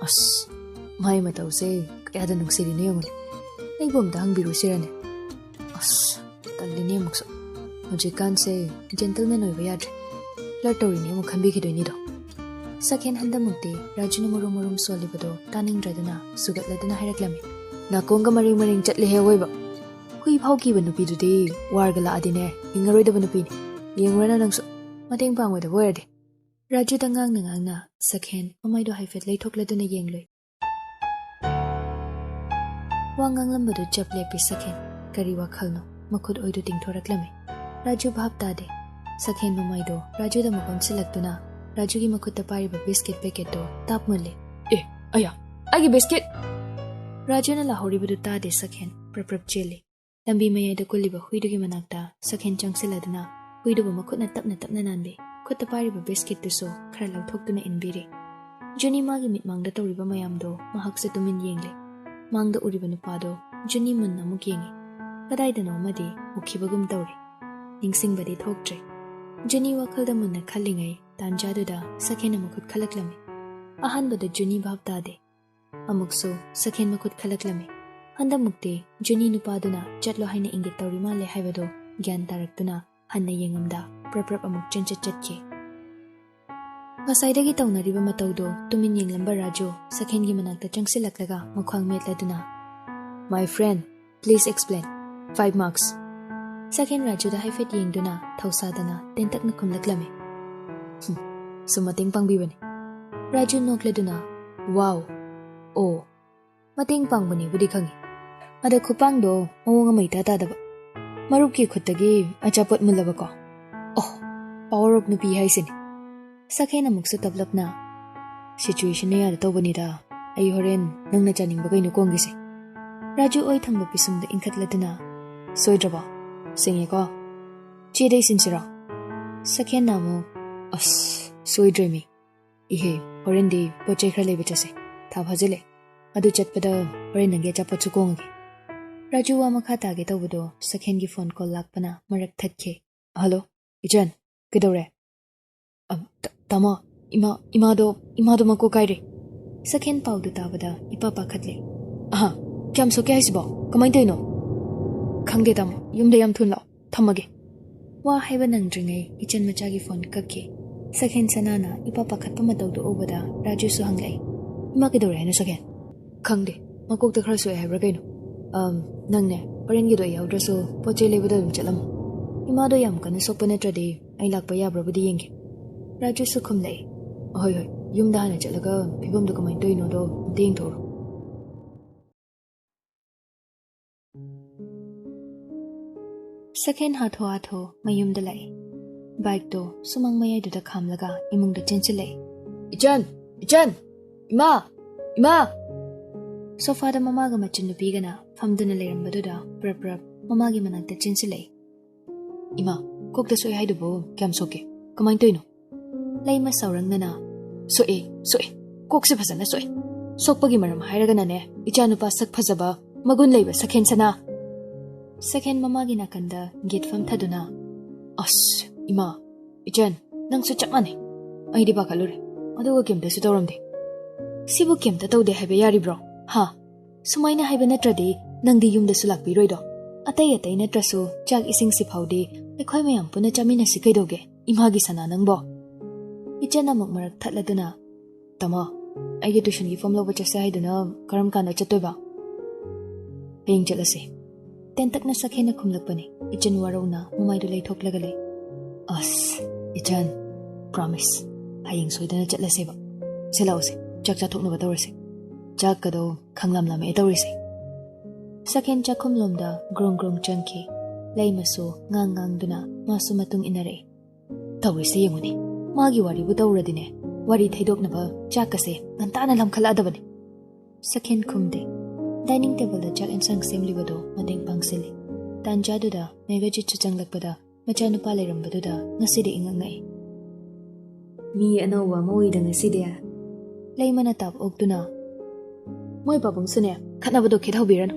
ꯑꯁ, ꯃꯥꯏ ꯃꯇꯧꯁꯦ ꯀꯌꯥꯗ ꯅꯨꯡꯁꯤꯔꯤꯅꯣ ꯌꯦꯡꯉꯨꯅꯦ꯫ ꯑꯩꯕꯨ ꯑꯝꯇ ꯍꯪꯕꯤꯔꯨꯁꯤꯔꯅꯦ? ꯑꯁ, ꯇꯜꯂꯤꯅꯦ ꯑꯃꯨꯛꯁꯨ꯫ ꯍꯧꯖꯤꯛꯀꯥꯟꯁꯦ ꯖꯦꯟꯇꯜꯃꯦꯟ ꯑꯣꯏꯕ ꯌꯥꯗ꯭ꯔꯦ꯫ ꯐ꯭ꯂꯔꯠ ꯇꯧꯔꯤꯅꯦ ꯑꯃꯨꯛ ꯈꯟꯕꯤꯈꯤꯗꯣꯏꯅꯤꯗꯣ꯫" ꯁꯛꯍꯦꯟ ꯍꯟꯗꯃꯨꯛꯇꯤ ꯔꯥꯖꯨꯅ ꯃꯔꯨꯝ ꯃꯔꯨꯝ ꯁꯣꯜꯂꯤꯕꯗꯣ ꯇꯥꯅꯤꯡꯗ꯭ꯔꯗꯨꯅ ꯁꯨꯒꯠꯂꯗꯨꯅ ꯍꯥꯏꯔꯛꯂꯝꯃꯤ, "ꯅꯥꯀꯣꯡꯒ ꯃꯔꯦꯡ ꯃꯔꯦꯡ ꯆꯠꯂꯦꯍꯦ ꯑꯋꯣꯏꯕ꯫ ꯍꯨꯏ ꯐꯥꯎ ꯀꯤꯕ ꯅꯨꯄꯤꯗꯨꯗꯤ ꯋꯥꯔꯒ ꯂꯥꯛꯑꯗꯤꯅꯦ ꯍꯤꯡꯉꯔꯣꯏꯗꯕ ꯅꯨꯄꯤꯅꯤ꯫ ꯌꯦꯡꯉꯨꯔꯅ ꯅꯪꯁꯨ꯫ ꯃꯇꯦꯡ ꯄꯥꯡꯉꯣꯏꯗꯕ ꯑꯣꯏꯔꯗꯤ꯫" ꯔꯥꯖꯨꯗ ꯉꯥꯡꯅ ꯉꯥꯡꯅ ꯁꯛꯍꯦꯟ ꯃꯃꯥꯏꯗꯣ ꯍꯥꯏꯐꯦꯠ ꯂꯩꯊꯣꯛꯂꯗꯨꯅ ꯌꯦꯡꯂꯨꯏ꯫ ꯋꯥ ꯉꯥꯡꯂꯝꯕꯗꯨ ꯆꯞ ꯂꯦꯞꯄꯤ ꯁꯛꯍꯦꯟ꯫ ꯀꯔꯤ ꯋꯥꯈꯜꯅꯣ? ꯃꯈꯨꯠ ꯑꯣꯏꯗꯨ ꯇꯤꯡꯊꯣꯔꯛꯂꯝꯃꯤ꯫ ꯔꯥꯖꯨ ꯚꯥꯞ ꯇꯥꯗꯦ꯫ ꯁꯛꯍꯦꯟ ꯃꯃꯥꯏꯗꯣ ꯔꯥꯖꯨꯗ ꯑꯃꯨꯛ ꯑꯣꯟꯁꯤꯜꯂꯛꯇꯨꯅ ꯔꯥꯖꯨꯒꯤ ꯃꯈꯨꯠꯇ ꯄꯥꯏꯔꯤꯕ ꯕꯤꯁꯀꯤꯠ ꯄꯦꯀꯦꯠꯇꯣ ꯇꯥꯞ ꯃꯨꯜꯂꯤ꯫ "ꯑꯦ, ꯑꯌꯥ, ꯑꯩꯒꯤ ꯕꯤꯁꯀꯤꯠ!" ꯔꯥꯖꯨꯅ ꯂꯥꯍꯧꯔꯤꯕꯗꯨ ꯇꯥꯗꯦ ꯁꯛꯍꯦꯟ꯫ ꯄ꯭ꯔꯞ ꯄ꯭ꯔꯞ ꯆꯦꯜꯂꯤ꯫ ꯂꯝꯕꯤ ꯃꯌꯥꯏꯗ ꯀꯨꯜꯂꯤꯕ ꯍꯨꯏꯗꯨꯒꯤ ꯃꯅꯥꯛꯇ ꯁꯛꯍꯦꯟ ꯆꯪꯁꯤꯜꯂꯗꯨꯅ ꯍꯨꯏꯗꯨꯕꯨ ꯃꯈꯨꯠꯅ ꯇꯞꯅ ꯇꯞꯅ ꯅꯥꯟꯕꯤ꯫ ꯈꯨꯠꯇ ꯄꯥꯏꯔꯤꯕ ꯕꯤꯁꯀꯤꯠꯇꯨꯁꯨ ꯈꯔ ꯂꯧꯊꯣꯛꯇꯨꯅ ꯏꯟꯕꯤꯔꯤ꯫ ꯖꯨꯅꯤ ꯃꯥꯒꯤ ꯃꯤꯠꯃꯥꯡꯗ ꯇꯧꯔꯤꯕ ꯃꯌꯥꯝꯗꯣ ꯃꯍꯥꯛꯁꯨ ꯇꯨꯃꯤꯟ ꯌꯦꯡꯂꯤ꯫ ꯃꯥꯡꯗ ꯎꯔꯤꯕ ꯅꯨꯄꯥꯗꯣ ꯖꯨꯅꯤ ꯃꯨꯟꯅ ꯑꯃꯨꯛ ꯌꯦꯡꯉꯤ꯫ ꯀꯗꯥꯏꯗꯅꯣ ꯑꯃꯗꯤ ꯎꯈꯤꯕꯒꯨꯝ ꯇꯧꯔꯤ꯫ ꯅꯤꯡꯁꯤꯡꯕꯗꯤ ꯊꯣꯛꯇ꯭ꯔꯦ꯫ ꯖꯨꯅꯤ ꯋꯥꯈꯜꯗ ꯃꯨꯟꯅ ꯈꯜꯂꯤꯉꯩ ꯇꯥꯟꯖꯥꯗꯨꯗ ꯁꯛꯍꯦꯟ ꯑꯃꯨꯛ ꯈꯨꯠ ꯈꯜꯂꯛꯂꯝꯃꯤ꯫ ꯑꯍꯥꯟꯕꯗ ꯖꯨꯅꯤ ꯚꯥꯞ ꯇꯥꯗꯦ꯫ ꯑꯃꯨꯛꯁꯨ ꯁꯛꯍꯦꯟ ꯃꯈꯨꯠ ꯈꯜꯂꯛꯂꯝꯃꯤ꯫ ꯍꯟꯗꯛꯃꯨꯛꯇꯤ ꯖꯨꯅꯤ ꯅꯨꯄꯥꯗꯨꯅ ꯆꯠꯂꯣ ꯍꯥꯏꯅ ꯏꯪꯒꯤꯠ ꯇꯧꯔꯤ ꯃꯥꯜꯂꯦ ꯍꯥꯏꯕꯗꯨ ꯒ꯭ꯌꯥꯟ ꯇꯥꯔꯛꯇꯨꯅ ꯍꯟꯅ ꯌꯦꯡꯉꯝꯗ ꯄ꯭ꯔꯞ ꯄ꯭ꯔꯞ ꯑꯃꯨꯛ ꯆꯦꯟꯆꯠ ꯆꯠꯈꯤ꯫ ꯉꯁꯥꯏꯗꯒꯤ ꯇꯧꯅꯔꯤꯕ ꯃꯇꯧꯗꯣ ꯇꯨꯃꯤꯟ ꯌꯦꯡꯂꯝꯕ ꯔꯥꯖꯨ ꯁꯛꯍꯦꯟꯒꯤ ꯃꯅꯥꯛꯇ ꯆꯪꯁꯤꯜꯂꯛꯂꯒ ꯃꯈ꯭ꯋꯥꯡ ꯃꯦꯠꯂꯗꯨꯅ, "My friend, please explain. Five marks." ꯁꯛꯍꯦꯟ ꯔꯥꯖꯨꯗ ꯍꯥꯏꯐꯦꯠ ꯌꯦꯡꯗꯨꯅ ꯊꯧꯁꯥꯗꯅ ꯇꯦꯟꯇꯛꯅ ꯈꯨꯝꯂꯛꯂꯝꯃꯤ꯫ "ꯍꯨꯝ, ꯁꯨꯝ ꯃꯇꯦꯡ ꯄꯥꯡꯕꯤꯕꯅꯤ꯫" ꯔꯥꯖꯨ ꯅꯣꯛꯂꯗꯨꯅ, "ꯋꯥꯎ, ꯑꯣ, ꯃꯇꯦꯡ ꯄꯥꯡꯕꯅꯦꯕꯨꯗꯤ ꯈꯪꯉꯤ, ꯑꯗ ꯈꯨꯄꯥꯡꯗꯣ ꯃꯑꯣꯡ ꯑꯃ ꯏꯇꯥ ꯇꯥꯗꯕ꯫ ꯃꯔꯨꯞꯀꯤ ꯈꯨꯠꯇꯒꯤ ꯑꯆꯥꯄꯣꯠ ꯃꯨꯜꯂꯕꯀꯣ꯫ ꯑꯣ, power of ꯅꯨꯄꯤ ꯍꯥꯏꯁꯤꯅꯤ꯫" ꯁꯛꯍꯦꯟ ꯑꯃꯨꯛꯁꯨ ꯇꯞꯂꯞꯅ, "Situation ꯌꯥꯗ ꯇꯧꯕꯅꯤꯗ, ꯑꯩ ꯍꯣꯔꯦꯟ ꯅꯪꯅ ꯆꯥꯅꯤꯡꯕ ꯀꯩꯅꯣ ꯀꯣꯡꯒꯦꯁꯦ꯫" ꯔꯥꯖꯨ ꯑꯣꯏ ꯊꯪꯕ ꯄꯤꯁꯨꯝꯗ ꯏꯟꯈꯠꯂꯗꯨꯅ, "ꯁꯣꯏꯗ꯭ꯔꯕꯣ? ꯁꯦꯡꯉꯦꯀꯣ? ꯆꯦꯗꯩ ꯁꯤꯟꯁꯤꯔꯣ?" ꯁꯛꯍꯦꯟꯅ ꯑꯃꯨꯛ, "ꯑꯁ, ꯁꯣꯏꯗ꯭ꯔꯦꯃꯤ꯫ ꯏꯍꯦ, ꯍꯣꯔꯦꯟꯗꯤ ꯄꯣꯠ ꯆꯩ ꯈꯔ ꯂꯩꯕ ꯆꯠꯁꯦ꯫ ꯊꯥ ꯐꯥꯖꯤꯜꯂꯦ꯫ ꯑꯗꯨ ꯆꯠꯄꯗ ꯍꯣꯔꯦꯟ ꯅꯪꯒꯤ ꯑꯆꯥꯄꯣꯠꯁꯨ ꯀꯣꯡꯉꯒꯦ꯫" ꯔꯥꯖꯨ ꯋꯥ ꯃꯈꯥ ꯇꯥꯒꯦ ꯇꯧꯕꯗꯣ ꯁꯛꯍꯦꯟꯒꯤ phone call ꯂꯥꯛꯄꯅ ꯃꯔꯛ ꯊꯠꯈꯤ꯫ "ꯍꯜꯂꯣ, ꯏꯆꯟ, ꯀꯩꯗꯧꯔꯦ?" "ꯑ, ꯇ-, ꯇꯥꯃꯣ, ꯏꯃꯥ, ꯏꯃꯥꯗꯣ, ꯏꯃꯥꯗꯣ ꯃꯀꯣꯛ ꯀꯥꯏꯔꯦ꯫" ꯁꯛꯍꯦꯟ ꯄꯥꯎꯗꯨ ꯇꯥꯕꯗ ꯏꯄꯥ ꯄꯥꯈꯠꯂꯦ꯫ "ꯑꯍ, ꯀꯌꯥꯝ ꯁꯣꯛꯀꯦ ꯍꯥꯏꯁꯤꯕꯣ? ꯀꯃꯥꯏꯅ ꯇꯧꯔꯤꯅꯣ?" "ꯈꯪꯗꯦ ꯇꯥꯃꯣ, ꯌꯨꯝꯗ ꯌꯥꯝ ꯊꯨꯅ ꯂꯥꯛꯑꯣ, ꯊꯝꯃꯒꯦ꯫" ꯋꯥ ꯍꯥꯏꯕ ꯅꯪꯗ꯭ꯔꯤꯉꯩ ꯏꯆꯟ ꯃꯆꯥꯒꯤ phone ꯀꯛꯈꯤ꯫ ꯁꯛꯍꯦꯟ ꯁꯅꯥꯅ ꯏꯄꯥ ꯄꯥꯈꯠꯄ ꯃꯇꯧꯗꯨ ꯎꯕꯗ ꯔꯥꯖꯨꯁꯨ ꯍꯪꯂꯛꯏ, "ꯏꯃꯥ ꯀꯩꯗꯧꯔꯦ ꯍꯥꯏꯅꯣ ꯁꯛꯍꯦꯟ?" "ꯈꯪꯗꯦ, ꯃꯀꯣꯛꯇ ꯈꯔ ꯁꯣꯛꯑꯦ ꯍꯥꯏꯕ꯭ꯔꯥ ꯀꯩꯅꯣ꯫ ꯑꯝ, ꯅꯪꯅꯦ, ꯍꯣꯔꯦꯟꯒꯤꯗꯣ ꯑꯩ ꯌꯥꯎꯗ꯭ꯔꯁꯨ ꯄꯣꯠ ꯆꯩ ꯂꯩꯕꯗ ꯑꯗꯨꯝ ꯆꯠꯂꯝꯃꯣ꯫ ꯏꯃꯥꯗꯣ ꯌꯥꯝ ꯀꯟꯅ ꯁꯣꯛꯄ ꯅꯠꯇ꯭ꯔꯗꯤ ꯑꯩ ꯂꯥꯛꯄ ꯌꯥꯕ꯭ꯔꯥꯕꯨꯗꯤ ꯌꯦꯡꯒꯦ꯫" ꯔꯥꯖꯨꯁꯨ ꯈꯨꯝꯂꯛꯏ, "ꯍꯣꯏ, ꯍꯣꯏ, ꯌꯨꯝꯗ ꯍꯥꯟꯅ ꯆꯠꯂꯒ ꯐꯤꯕꯝꯗꯣ ꯀꯃꯥꯏꯅ ꯇꯧꯔꯤꯅꯣꯗꯣ ꯑꯝꯇ ꯌꯦꯡꯊꯣꯛꯎꯔꯣ꯫" ꯁꯛꯍꯦꯟ ꯍꯥꯊꯨ ꯍꯥꯊꯨ ꯃꯌꯨꯝꯗ ꯂꯥꯛꯏ꯫ Bikeꯇꯣ ꯁꯨꯃꯥꯡ ꯃꯌꯥꯏꯗꯨꯗ ꯈꯥꯝꯂꯒ ꯏꯃꯨꯡꯗ ꯆꯦꯟꯁꯤꯜꯂꯛꯏ꯫ "ꯏꯆꯟ! ꯏꯆꯟ! ꯏꯃꯥ! ꯏꯃꯥ!" Sofaꯗ ꯃꯃꯥꯒ ꯃꯆꯟꯅꯨꯄꯤꯒꯅ ꯐꯝꯗꯨꯅ ꯂꯩꯔꯝꯕꯗꯨꯗ ꯄ꯭ꯔꯞ ꯄ꯭ꯔꯞ ꯃꯃꯥꯒꯤ ꯃꯅꯥꯛꯇ ꯆꯦꯟꯁꯤꯜꯂꯛꯏ꯫ "ꯏꯃꯥ, ꯀꯣꯛꯇ ꯁꯣꯛꯑꯦ ꯍꯥꯏꯗꯨꯕꯨ ꯀꯌꯥꯝ ꯁꯣꯛꯀꯦ? ꯀꯃꯥꯏꯅ ꯇꯧꯔꯤꯅꯣ?" ꯂꯩꯃ ꯁꯥꯎꯔꯪꯅꯅ, "ꯁꯣꯛꯑꯦ, ꯁꯣꯛꯑꯦ꯫ ꯀꯣꯛꯁꯦ ꯐꯖꯅ ꯁꯣꯛꯑꯦ꯫ ꯁꯣꯛꯄꯒꯤ ꯃꯔꯝ ꯍꯥꯏꯔꯒꯅꯅꯦ, ꯏꯆꯥꯅꯨꯄꯥ ꯁꯛ ꯐꯖꯕ, ꯃꯒꯨꯟ ꯂꯩꯕ ꯁꯛꯍꯦꯟ ꯁꯅꯥ꯫" ꯁꯛꯍꯦꯟ ꯃꯃꯥꯒꯤ ꯅꯥꯀꯟꯗ ꯒꯦꯠ ꯐꯝꯊꯗꯨꯅ, "ꯑꯁ, ꯏꯃꯥ, ꯏꯆꯟ, ꯅꯪꯁꯨ ꯆꯞ ꯃꯥꯟꯅꯩ꯫ ꯑꯩꯗꯤ ꯄꯥꯈꯠꯂꯨꯔꯦ, ꯑꯗꯨꯒ ꯀꯩꯝꯇꯁꯨ ꯇꯧꯔꯝꯗꯦ꯫ ꯁꯤꯕꯨ ꯀꯩꯝꯇ ꯇꯧꯗꯦ ꯍꯥꯏꯕ ꯌꯥꯔꯤꯕ꯭ꯔꯣ? ꯍꯥ? ꯁꯨꯃꯥꯏꯅ ꯍꯥꯏꯕ ꯅꯠꯇ꯭ꯔꯗꯤ ꯅꯪꯗꯤ ꯌꯨꯝꯗꯁꯨ ꯂꯥꯛꯄꯤꯔꯣꯏꯗꯣ꯫ ꯑꯇꯩ ꯑꯇꯩ ꯅꯠꯇ꯭ꯔꯁꯨ ꯆꯥꯛ ꯏꯁꯤꯡꯁꯤ ꯐꯥꯎꯗꯤ ꯑꯩꯈꯣꯏ ꯃꯌꯥꯝ ꯄꯨꯟꯅ ꯆꯥꯃꯤꯟꯅꯁꯤ ꯀꯩꯗꯧꯒꯦ, ꯏꯃꯥꯒꯤ ꯁꯅꯥ ꯅꯪꯕꯣ?" ꯏꯆꯟ ꯑꯃꯨꯛ ꯃꯔꯛ ꯊꯠꯂꯗꯨꯅ, "ꯇꯥꯃꯣ, ꯑꯩꯒꯤ tuitionꯒꯤ form ꯂꯧꯕ ꯆꯠꯁꯦ ꯍꯥꯏꯗꯨꯅ ꯀꯔꯝ ꯀꯥꯟꯗ ꯆꯠꯇꯣꯏꯕ?" "ꯍꯌꯦꯡ ꯆꯠꯂꯁꯦ꯫" ꯇꯦꯟꯇꯛꯅ ꯁꯛꯍꯦꯟꯅ ꯈꯨꯝꯂꯛꯄꯅꯤ꯫ ꯏꯆꯟ ꯋꯥꯔꯧꯅ ꯃꯃꯥꯏꯗꯨ ꯂꯩꯊꯣꯛꯂꯒ ꯂꯩ꯫ ꯑꯁ, ꯏꯆꯟ, promise, ꯍꯌꯦꯡ ꯁꯣꯏꯗꯅ ꯆꯠꯂꯁꯦꯕ꯫ ꯁꯦ, ꯂꯥꯛꯑꯣꯁꯦ, ꯆꯥꯛ ꯆꯥꯊꯣꯛꯅꯕ ꯇꯧꯔꯁꯦ꯫ ꯆꯥꯛꯀꯗꯣ ꯈꯪꯂꯝ ꯂꯥꯝꯃꯛꯑꯦ ꯇꯧꯔꯤꯁꯦ꯫ ꯁꯛꯍꯦꯟ ꯆꯥꯛꯈꯨꯝꯂꯣꯝꯗ ꯒ꯭ꯔꯣꯡ ꯒ꯭ꯔꯣꯡ ꯆꯪꯈꯤ꯫ ꯂꯩꯃꯁꯨ ꯉꯥꯡ ꯉꯥꯡꯗꯨꯅ ꯃꯥꯁꯨ ꯃꯇꯨꯡ ꯏꯟꯅꯔꯛꯏ꯫ ꯇꯧꯔꯤꯁꯦ ꯌꯦꯡꯉꯨꯅꯦ, ꯃꯥꯒꯤ ꯋꯥꯔꯤꯕꯨ ꯇꯧꯔꯗꯤꯅꯦ, ꯋꯥꯔꯤ ꯊꯩꯗꯣꯛꯅꯕ ꯆꯥꯛꯀꯁꯦ ꯉꯟꯇꯥꯅ ꯂꯥꯝꯈꯠꯂꯛꯑꯗꯕꯅꯤ꯫ ꯁꯛꯍꯦꯟ ꯈꯨꯝꯗꯦ꯫ ꯗꯥꯏꯅꯤꯡ ꯇꯦꯕꯜꯗ ꯆꯥꯛ ꯏꯟꯁꯥꯡ ꯁꯦꯝꯂꯤꯕꯗꯣ ꯃꯇꯦꯡ ꯄꯥꯡꯁꯤꯜꯂꯤ꯫ ꯇꯥꯟꯖꯥꯗꯨꯗ ꯃꯦꯘꯖꯤꯠꯁꯨ ꯆꯪꯂꯛꯄꯗ ꯃꯆꯥꯅꯨꯄꯥ ꯂꯩꯔꯝꯕꯗꯨꯗ ꯉꯁꯤꯗꯤ ꯏꯉꯛ ꯉꯛꯏ꯫ "ꯃꯤ ꯑꯅꯧꯕ ꯑꯃ ꯎꯏꯗ ꯉꯁꯤꯗꯤ?" ꯂꯩꯃꯅ ꯇꯥꯞ ꯑꯣꯛꯇꯨꯅ, "ꯃꯣꯏ ꯄꯥꯕꯨꯡꯁꯨꯅꯦ, ꯈꯠꯅꯕꯗꯣ ꯈꯤꯠ ꯍꯧꯕꯤꯔꯅꯨ꯫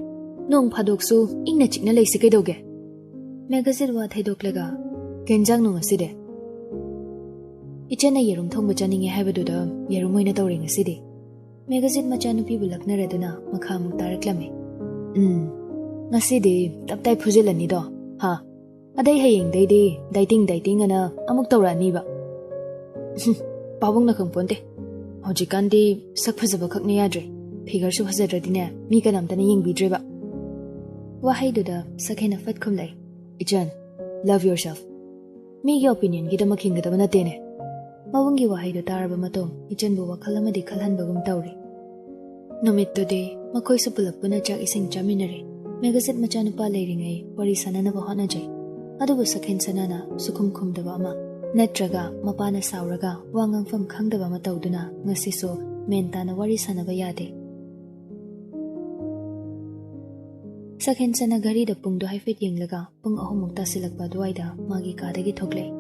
ꯅꯣꯡ ꯐꯥꯗꯣꯛꯁꯨ ꯏꯪꯅ ꯆꯤꯛꯅ ꯂꯩꯁꯤ ꯀꯩꯗꯧꯒꯦ?" ꯃꯦꯘꯖꯤꯠ ꯋꯥ ꯊꯩꯗꯣꯛꯂꯒ, "ꯀꯩ ꯏꯟꯖꯥꯡꯅꯣ ꯉꯁꯤꯗꯤ?" "ꯏꯆꯟꯅ ꯌꯦꯔꯨꯝ ꯊꯣꯡꯕ ꯆꯥꯅꯤꯡꯉꯦ ꯍꯥꯏꯕꯗꯨꯗ ꯌꯦꯔꯨꯝ ꯑꯣꯏꯅ ꯇꯧꯔꯦ ꯉꯁꯤꯗꯤ꯫" ꯃꯦꯘꯖꯤꯠ ꯃꯆꯥꯅꯨꯄꯤꯕꯨ ꯂꯛꯅꯔꯗꯨꯅ ꯃꯈꯥ ꯑꯃꯨꯛ ꯇꯥꯔꯛꯂꯝꯃꯤ꯫ "ꯎꯝ, ꯉꯁꯤꯗꯤ ꯇꯞꯇꯥꯏ ꯐꯨꯖꯤꯜꯂꯅꯤꯗꯣ, ꯍꯥ? ꯑꯗꯩ ꯍꯌꯦꯡꯗꯩꯗꯤ dieting, dieting ꯑꯅ ꯑꯃꯨꯛ ꯇꯧꯔꯛꯑꯅꯤꯕ꯫" "ꯄꯥꯕꯨꯡꯅ ꯈꯪꯄꯣꯟꯇꯦ꯫ ꯍꯧꯖꯤꯛꯀꯥꯟꯗꯤ ꯁꯛ ꯐꯖꯕ ꯈꯛꯅ ꯌꯥꯗ꯭ꯔꯦ꯫ Figureꯁꯨ ꯐꯖꯗ꯭ꯔꯗꯤꯅꯦ, ꯃꯤ ꯀꯅꯥꯝꯇꯅ ꯌꯦꯡꯕꯤꯗ꯭ꯔꯦꯕ꯫" ꯋꯥꯍꯩꯗꯨꯗ ꯁꯛꯍꯦꯟꯅ ꯐꯠ ꯈꯨꯝꯂꯛꯏ, "ꯏꯆꯟ, love yourself꯫ ꯃꯤꯒꯤ opinionꯒꯤꯗꯃꯛ ꯍꯤꯡꯒꯗꯕ ꯅꯠꯇꯦꯅꯦ꯫" ꯃꯕꯨꯡꯒꯤ ꯋꯥꯍꯩꯗꯨ ꯇꯥꯔꯕ ꯃꯇꯨꯡ ꯏꯆꯟꯕꯨ ꯋꯥꯈꯜ ꯑꯃꯗꯤ ꯈꯜꯍꯟꯕꯒꯨꯝ ꯇꯧꯔꯤ꯫ ꯅꯨꯃꯤꯠꯇꯨꯗꯤ ꯃꯈꯣꯏꯁꯨ ꯄꯨꯂꯞ ꯄꯨꯟꯅ ꯆꯥꯛ ꯏꯁꯤꯡ ꯆꯥꯃꯤꯟꯅꯔꯦ꯫ ꯃꯦꯘꯖꯤꯠ ꯃꯆꯥꯅꯨꯄꯥ ꯂꯩꯔꯤꯉꯩ ꯋꯥꯔꯤ ꯁꯥꯟꯅꯅꯕ ꯍꯣꯠꯅꯖꯩ꯫ ꯑꯗꯨꯕꯨ ꯁꯛꯍꯦꯟ ꯁꯅꯥꯅ ꯁꯨꯈꯨꯝ ꯈꯨꯝꯗꯕ ꯑꯃ, ꯅꯠꯇ꯭ꯔꯒ ꯃꯄꯥꯅ ꯁꯥꯎꯔꯒ ꯋꯥ ꯉꯥꯡꯐꯝ ꯈꯪꯗꯕ ꯑꯃ ꯇꯧꯗꯨꯅ ꯉꯁꯤꯁꯨ ꯃꯦꯟ ꯇꯥꯅ ꯋꯥꯔꯤ ꯁꯥꯟꯅꯕ ꯌꯥꯗꯦ꯫ ꯁꯛꯍꯦꯟ ꯁꯅꯥ ꯘꯔꯤꯗ ꯄꯨꯡꯗꯣ ꯍꯥꯏꯐꯦꯠ ꯌꯦꯡꯂꯒ ꯄꯨꯡ ꯑꯍꯨꯝꯃꯨꯛ ꯇꯥꯁꯤꯜꯂꯛꯄ ꯑꯗꯨꯋꯥꯏꯗ ꯃꯥꯒꯤ ꯀꯥꯗꯒꯤ ꯊꯣꯛꯂꯛꯏ꯫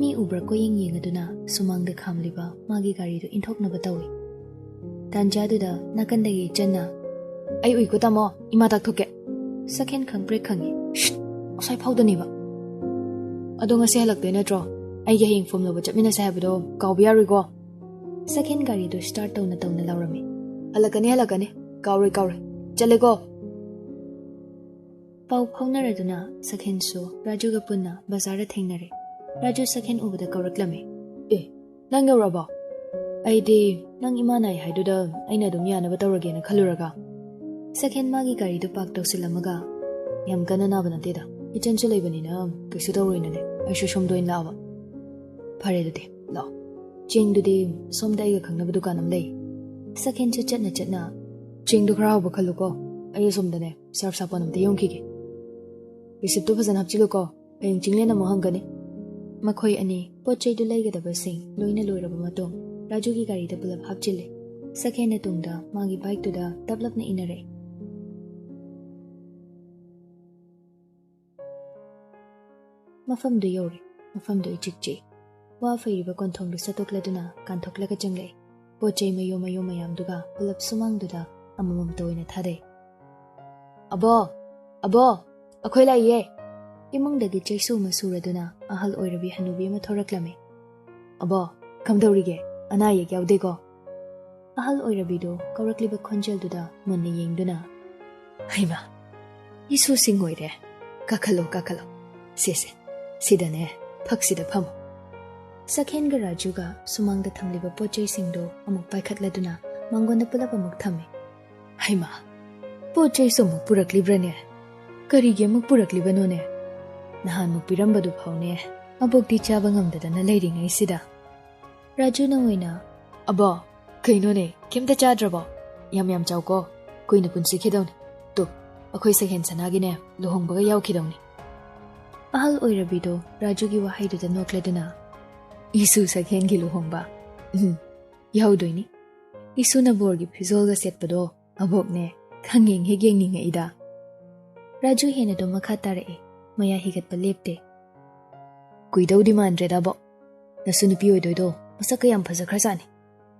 ꯃꯤ ꯎꯕ꯭ꯔꯥ ꯀꯣꯏꯌꯦꯡ ꯌꯦꯡꯉꯗꯨꯅ ꯁꯨꯃꯥꯡꯗ ꯈꯥꯝꯂꯤꯕ ꯃꯥꯒꯤ ꯒꯥꯔꯤꯗꯨ ꯏꯟꯊꯣꯛꯅꯕ ꯇꯧꯏ꯫ ꯇꯥꯟꯖꯥꯗꯨꯗ ꯅꯥꯀꯟꯗꯒꯤ ꯏꯆꯟꯅ, "ꯑꯩ ꯎꯏꯀꯣ ꯇꯥꯃꯣ, ꯏꯃꯥ ꯇꯥꯛꯊꯣꯛꯀꯦ꯫" ꯁꯛꯍꯦꯟ ꯈꯪꯄ꯭ꯔꯦꯛ ꯈꯪꯉꯤ꯫ "ꯁ꯭ꯠ! ꯉꯁꯥꯏ ꯐꯥꯎꯗꯅꯦꯕ꯫ ꯑꯗꯣ ꯉꯁꯤ ꯍꯜꯂꯛꯇꯣꯏ ꯅꯠꯇ꯭ꯔꯣ? ꯑꯩꯒꯤ ꯍꯌꯦꯡ ꯐꯣꯝ ꯂꯧꯕ ꯆꯠꯃꯤꯟꯅꯁꯦ ꯍꯥꯏꯕꯗꯣ ꯀꯥꯎꯕ ꯌꯥꯔꯣꯏꯀꯣ꯫" ꯁꯛꯍꯦꯟ ꯒꯥꯔꯤꯗꯨ start ꯇꯧꯅ ꯇꯧꯅ ꯂꯥꯎꯔꯝꯃꯤ꯫ "ꯍꯜꯂꯛꯀꯅꯤ, ꯍꯜꯂꯛꯀꯅꯤ꯫ ꯀꯥꯎꯔꯣꯏ, ꯀꯥꯎꯔꯣꯏ꯫ ꯆꯠꯂꯦꯀꯣ꯫" ꯄꯥꯎ ꯐꯥꯎꯅꯔꯗꯨꯅ ꯁꯛꯍꯦꯟꯁꯨ ꯔꯥꯖꯨꯒ ꯄꯨꯟꯅ ꯕꯖꯥꯔꯗ ꯊꯦꯡꯅꯔꯦ꯫ ꯔꯥꯖꯨ ꯁꯛꯍꯦꯟ ꯎꯕꯗ ꯀꯧꯔꯛꯂꯝꯃꯤ꯫ "ꯑꯦ, ꯅꯪ ꯌꯧꯔꯕꯣ? ꯑꯩꯗꯤ ꯅꯪ ꯏꯃꯥ ꯅꯥꯏ ꯍꯥꯏꯗꯨꯗ ꯑꯩꯅ ꯑꯗꯨꯝ ꯌꯥꯅꯕ ꯇꯧꯔꯒꯦꯅ ꯈꯜꯂꯨꯔꯒ꯫" ꯁꯛꯍꯦꯟ ꯃꯥꯒꯤ ꯒꯥꯔꯤꯗꯨ park ꯇꯧꯁꯤꯜꯂꯝꯃꯒ, ꯌꯥꯝ ꯀꯟꯅ ꯅꯥꯕ ꯅꯠꯇꯦꯗ꯫ ꯏꯆꯟꯁꯨ ꯂꯩꯕꯅꯤꯅ ꯀꯩꯁꯨ ꯇꯧꯔꯣꯏꯅꯅꯦ ꯑꯩꯁꯨ ꯁꯣꯝꯗ ꯑꯣꯏꯅ ꯂꯥꯛꯑꯕ꯫ ꯐꯔꯦ ꯑꯗꯨꯗꯤ, ꯂꯥꯛꯑꯣ꯫ ꯆꯦꯡꯗꯨꯗꯤ ꯁꯣꯝꯗ ꯑꯩꯒ ꯈꯪꯅꯕ ꯗꯨꯀꯥꯟ ꯑꯃ ꯂꯩ꯫ ꯁꯛꯍꯦꯟꯁꯨ ꯆꯠꯅ ꯆꯠꯅ, "ꯆꯦꯡꯗꯣ ꯈꯔ ꯍꯥꯎꯕ ꯈꯜꯂꯨꯀꯣ, ꯑꯩ ꯑꯁꯣꯝꯗꯅꯦ ꯁꯔꯞ ꯁꯥꯄꯣꯟ ꯑꯝꯇ ꯌꯣꯟꯈꯤꯒꯦ꯫ ꯔꯤꯁꯤꯞꯇꯣ ꯐꯖꯅ ꯍꯥꯞꯆꯤꯜꯂꯨꯀꯣ, ꯍꯌꯦꯡ ꯆꯤꯡꯂꯦꯟ ꯑꯃꯨꯛ ꯍꯪꯒꯅꯤ"꯫ ꯃꯈꯣꯏ ꯑꯅꯤ ꯄꯣꯠ ꯆꯩꯗꯨ ꯂꯩꯒꯗꯕꯁꯤꯡ ꯂꯣꯏꯅ ꯂꯣꯏꯔꯕ ꯃꯇꯨꯡ ꯔꯥꯖꯨꯒꯤ ꯒꯥꯔꯤꯗ ꯄꯨꯂꯞ ꯍꯥꯞꯆꯤꯜꯂꯦ꯫ ꯁꯛꯍꯦꯟꯅ ꯇꯨꯡꯗ ꯃꯥꯒꯤ ꯕꯥꯏꯛꯇꯨꯗ ꯇꯞꯂꯞꯅ ꯏꯟꯅꯔꯛꯏ꯫ ꯃꯐꯝꯗꯨ ꯌꯧꯔꯦ꯫ ꯃꯐꯝꯗꯨ ꯏꯆꯤꯛ ꯆꯤꯛꯏ꯫ ꯋꯥ ꯐꯩꯔꯤꯕ ꯀꯣꯟꯊꯣꯡꯗꯨ ꯁꯠꯇꯣꯛꯂꯗꯨꯅ ꯀꯥꯟꯊꯣꯛꯂꯒ ꯆꯪꯂꯛꯏ꯫ ꯄꯣꯠ ꯆꯩ ꯃꯌꯣꯝ ꯃꯌꯣꯝ ꯃꯌꯥꯝꯗꯨꯒ ꯄꯨꯂꯞ ꯁꯨꯃꯥꯡꯗꯨꯗ ꯑꯃꯃꯝꯇ ꯑꯣꯏꯅ ꯊꯥꯗꯩ꯫ "ꯑꯕꯣ! ꯑꯕꯣ! ꯑꯩꯈꯣꯏ ꯂꯥꯛꯏꯌꯦ!" ꯏꯃꯨꯡꯗꯒꯤ ꯆꯩꯁꯨ ꯑꯃ ꯁꯨꯔꯗꯨꯅ ꯑꯍꯜ ꯑꯣꯏꯔꯕꯤ ꯍꯅꯨꯕꯤ ꯑꯃ ꯊꯣꯔꯛꯂꯝꯃꯤ꯫ "ꯑꯕꯣ, ꯀꯝꯗꯧꯔꯤꯒꯦ? ꯑꯅꯥ ꯑꯌꯦꯛ ꯌꯥꯎꯗꯦꯀꯣ?" ꯑꯍꯜ ꯑꯣꯏꯔꯕꯤꯗꯨ ꯀꯧꯔꯛꯂꯤꯕ ꯈꯣꯟꯖꯦꯜꯗꯨꯗ ꯃꯨꯟꯅ ꯌꯦꯡꯗꯨꯅ, "ꯍꯩꯃꯥ, ꯏꯁꯨꯁꯤꯡ ꯑꯣꯏꯔꯦ꯫ ꯀꯥꯈꯠꯂꯣ, ꯀꯥꯈꯠꯂꯣ꯫ ꯁꯦ, ꯁꯦ, ꯁꯤꯗꯅꯦ, ꯐꯛꯁꯤꯗ ꯐꯝꯃꯣ"꯫ ꯁꯛꯍꯦꯟꯒ ꯔꯥꯖꯨꯒ ꯁꯨꯃꯥꯡꯗ ꯊꯝꯂꯤꯕ ꯄꯣꯠ ꯆꯩꯁꯤꯡꯗꯨ ꯑꯃꯨꯛ ꯄꯥꯏꯈꯠꯂꯗꯨꯅ ꯃꯥꯡꯒꯣꯟꯗ ꯄꯨꯂꯞ ꯑꯃꯨꯛ ꯊꯝꯃꯤ꯫ "ꯍꯩꯃꯥ, ꯄꯣꯠ ꯆꯩꯁꯨ ꯑꯃꯨꯛ ꯄꯨꯔꯛꯂꯤꯕ꯭ꯔꯅꯦ? ꯀꯔꯤꯒꯤ ꯑꯃꯨꯛ ꯄꯨꯔꯛꯂꯤꯕꯅꯣꯅꯦ? ꯅꯍꯥꯟꯃꯨꯛ ꯄꯤꯔꯝꯕꯗꯨ ꯐꯥꯎꯅꯦ ꯑꯕꯣꯛꯇꯤ ꯆꯥꯕ ꯉꯝꯗꯗꯅ ꯂꯩꯔꯤꯉꯩꯁꯤꯗ"꯫ ꯔꯥꯖꯨꯅ ꯑꯣꯏꯅ, "ꯑꯕꯣ, ꯀꯩꯅꯣꯅꯦ, ꯀꯩꯝꯇ ꯆꯥꯗ꯭ꯔꯕꯣ? ꯌꯥꯝ ꯌꯥꯝ ꯆꯥꯎꯀꯣ, ꯀꯨꯏꯅ ꯄꯨꯟꯁꯤꯈꯤꯗꯧꯅꯦ꯫ ꯇꯨ, ꯑꯩꯈꯣꯏ ꯁꯛꯍꯦꯟ ꯁꯅꯥꯒꯤꯅꯦ ꯂꯨꯍꯣꯡꯕꯒ ꯌꯥꯎꯈꯤꯗꯧꯅꯦ"꯫ ꯑꯍꯜ ꯑꯣꯏꯔꯕꯤꯗꯣ ꯔꯥꯖꯨꯒꯤ ꯋꯥꯍꯩꯗꯨꯗ ꯅꯣꯛꯂꯗꯨꯅ, "ꯏꯁꯨ ꯁꯛꯍꯦꯟꯒꯤ ꯂꯨꯍꯣꯡꯕ? ꯎꯝ, ꯌꯥꯎꯗꯣꯏꯅꯤ꯫ ꯏꯁꯨꯅ ꯕꯣꯔꯒꯤ ꯐꯤꯖꯣꯜꯒ ꯁꯦꯠꯄꯗꯣ ꯑꯕꯣꯛꯅꯦ, ꯈꯪꯌꯦꯡ ꯍꯦꯛ ꯌꯦꯡꯅꯤꯡꯉꯛꯏꯗ"꯫ ꯔꯥꯖꯨ ꯍꯦꯟꯅꯗꯨꯝ ꯃꯈꯥ ꯇꯥꯔꯛꯑꯦ, ꯃꯌꯥ ꯍꯤꯒꯠꯄ ꯂꯦꯞꯇꯦ꯫ "ꯀꯨꯏꯗꯧꯗꯤ ꯃꯥꯟꯗ꯭ꯔꯦꯗ ꯑꯕꯣꯛ꯫ ꯅꯁꯨ ꯅꯨꯄꯤ ꯑꯣꯏꯗꯣꯏꯗꯣ ꯃꯁꯛꯀ ꯌꯥꯝ ꯐꯖꯈ꯭ꯔꯖꯥꯠꯅꯤ꯫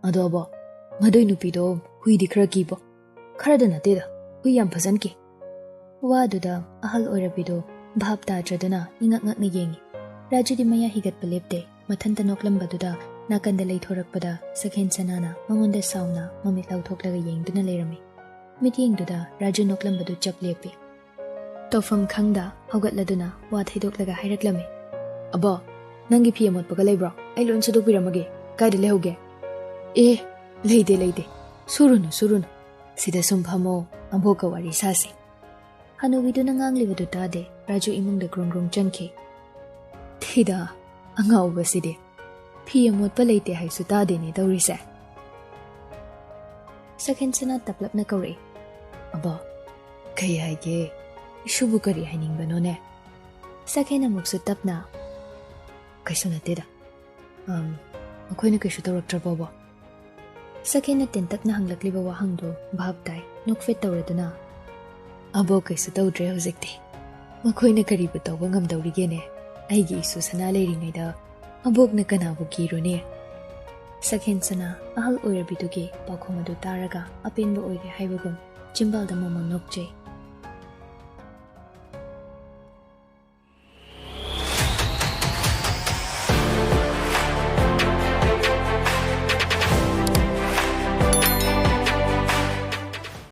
ꯑꯗꯣ ꯑꯕꯣꯛ, ꯃꯗꯨꯏ ꯅꯨꯄꯤꯗꯣ ꯍꯨꯏꯗꯤ ꯈꯔ ꯀꯤꯕꯣ? ꯈꯔꯗ ꯅꯠꯇꯦꯗ, ꯍꯨꯏ ꯌꯥꯝ ꯐꯖꯅ ꯀꯤ"꯫ ꯋꯥꯗꯨꯗ ꯑꯍꯜ ꯑꯣꯏꯔꯕꯤꯗꯣ ꯚꯥꯞ ꯇꯥꯗ꯭ꯔꯗꯨꯅ ꯏꯉꯛ ꯉꯛꯅ ꯌꯦꯡꯉꯤ꯫ ꯔꯥꯖꯨꯗꯤ ꯃꯌꯥ ꯍꯤꯒꯠꯄ ꯂꯦꯞꯇꯦ꯫ ꯃꯊꯟꯇ ꯅꯣꯛꯂꯝꯕꯗꯨꯗ ꯅꯥꯀꯟꯗ ꯂꯩꯊꯣꯔꯛꯄꯗ ꯁꯛꯍꯦꯟ ꯁꯅꯥꯅ ꯃꯉꯣꯟꯗ ꯁꯥꯎꯅ ꯃꯃꯤꯠ ꯂꯥꯎꯊꯣꯛꯂꯒ ꯌꯦꯡꯗꯨꯅ ꯂꯩꯔꯝꯃꯤ꯫ ꯃꯤꯠꯌꯦꯡꯗꯨꯗ ꯔꯥꯖꯨ ꯅꯣꯛꯂꯝꯕꯗꯨ ꯆꯞ ꯂꯦꯞꯄꯤ꯫ ꯇꯧꯐꯝ ꯈꯪꯗ ꯍꯧꯒꯠꯂꯗꯨꯅ ꯋꯥ ꯊꯩꯗꯣꯛꯂꯒ ꯍꯥꯏꯔꯛꯂꯝꯃꯤ, "ꯑꯕꯣ, ꯅꯪꯒꯤ ꯐꯤ ꯑꯃꯣꯠꯄꯒ ꯂꯩꯕ꯭ꯔꯣ? ꯑꯩ ꯂꯣꯏ ꯁꯨꯗꯣꯛꯄꯤꯔꯝꯃꯒꯦ꯫ ꯀꯥꯏꯗ ꯂꯩꯍꯧꯒꯦ?" "ꯑꯦ, ꯂꯩꯇꯦ, ꯂꯩꯇꯦ꯫ ꯁꯨꯔꯨꯅꯨ, ꯁꯨꯔꯨꯅꯨ꯫ ꯁꯤꯗ ꯁꯨꯝ ꯐꯝꯃꯣ, ꯑꯕꯣꯛꯀ ꯋꯥꯔꯤ ꯁꯥꯁꯤ"꯫ ꯍꯅꯨꯕꯤꯗꯨꯅ ꯉꯥꯡꯂꯤꯕꯗꯨ ꯇꯥꯗꯦ꯫ ꯔꯥꯖꯨ ꯏꯃꯨꯡꯗ ꯒ꯭ꯔꯨꯡ ꯒ꯭ꯔꯨꯡ ꯆꯪꯈꯤ꯫ ꯊꯤꯗ, ꯑꯉꯥꯎꯕꯁꯤꯗꯤ꯫ ꯐꯤ ꯑꯃꯣꯠꯄ ꯂꯩꯇꯦ ꯍꯥꯏꯁꯨ ꯇꯥꯗꯦꯅꯦ ꯇꯧꯔꯤꯁꯦ꯫ ꯁꯛꯍꯦꯟꯁꯅ ꯇꯞꯂꯞꯅ ꯀꯧꯔꯛꯏ꯫ "ꯑꯕꯣ, ꯀꯩ ꯍꯥꯏꯒꯦ? ꯏꯁꯨꯕꯨ ꯀꯔꯤ ꯍꯥꯏꯅꯤꯡꯕꯅꯣꯅꯦ?" ꯁꯛꯍꯦꯟ ꯑꯃꯨꯛꯁꯨ ꯇꯞꯅ, "ꯀꯩꯁꯨ ꯅꯠꯇꯦꯗ꯫ ꯑꯝ, ꯃꯈꯣꯏꯅ ꯀꯩꯁꯨ ꯇꯧꯔꯛꯇ꯭ꯔꯕꯣꯕꯣ?" ꯁꯛꯍꯦꯟꯅ ꯇꯦꯟꯇꯛꯅ ꯍꯪꯂꯛꯂꯤꯕ ꯋꯥꯍꯪꯗꯨ ꯚꯥꯞ ꯇꯥꯏ꯫ ꯅꯣꯛꯐꯦꯠ ꯇꯧꯔꯗꯨꯅ, "ꯑꯕꯣꯛ ꯀꯩꯁꯨ ꯇꯧꯗ꯭ꯔꯦ ꯍꯧꯖꯤꯛꯇꯤ꯫ ꯃꯈꯣꯏꯅ ꯀꯔꯤꯕꯨ ꯇꯧꯕ ꯉꯝꯗꯧꯔꯤꯒꯦꯅꯦ? ꯑꯩꯒꯤ ꯏꯁꯨ ꯁꯅꯥ ꯂꯩꯔꯤꯉꯩꯗ ꯑꯕꯣꯛꯅ ꯀꯅꯥꯕꯨ ꯀꯤꯔꯨꯅꯤ?" ꯁꯛꯍꯦꯟꯁꯅ ꯑꯍꯜ ꯑꯣꯏꯔꯕꯤꯗꯨꯒꯤ ꯄꯥꯎꯈꯨꯝ ꯑꯗꯨ ꯇꯥꯔꯒ ꯑꯄꯦꯟꯕ ꯑꯣꯏꯔꯦ ꯍꯥꯏꯕꯒꯨꯝ ꯆꯤꯝꯕꯥꯜꯗ ꯃꯣꯃꯣꯟ ꯅꯣꯛꯆꯩ꯫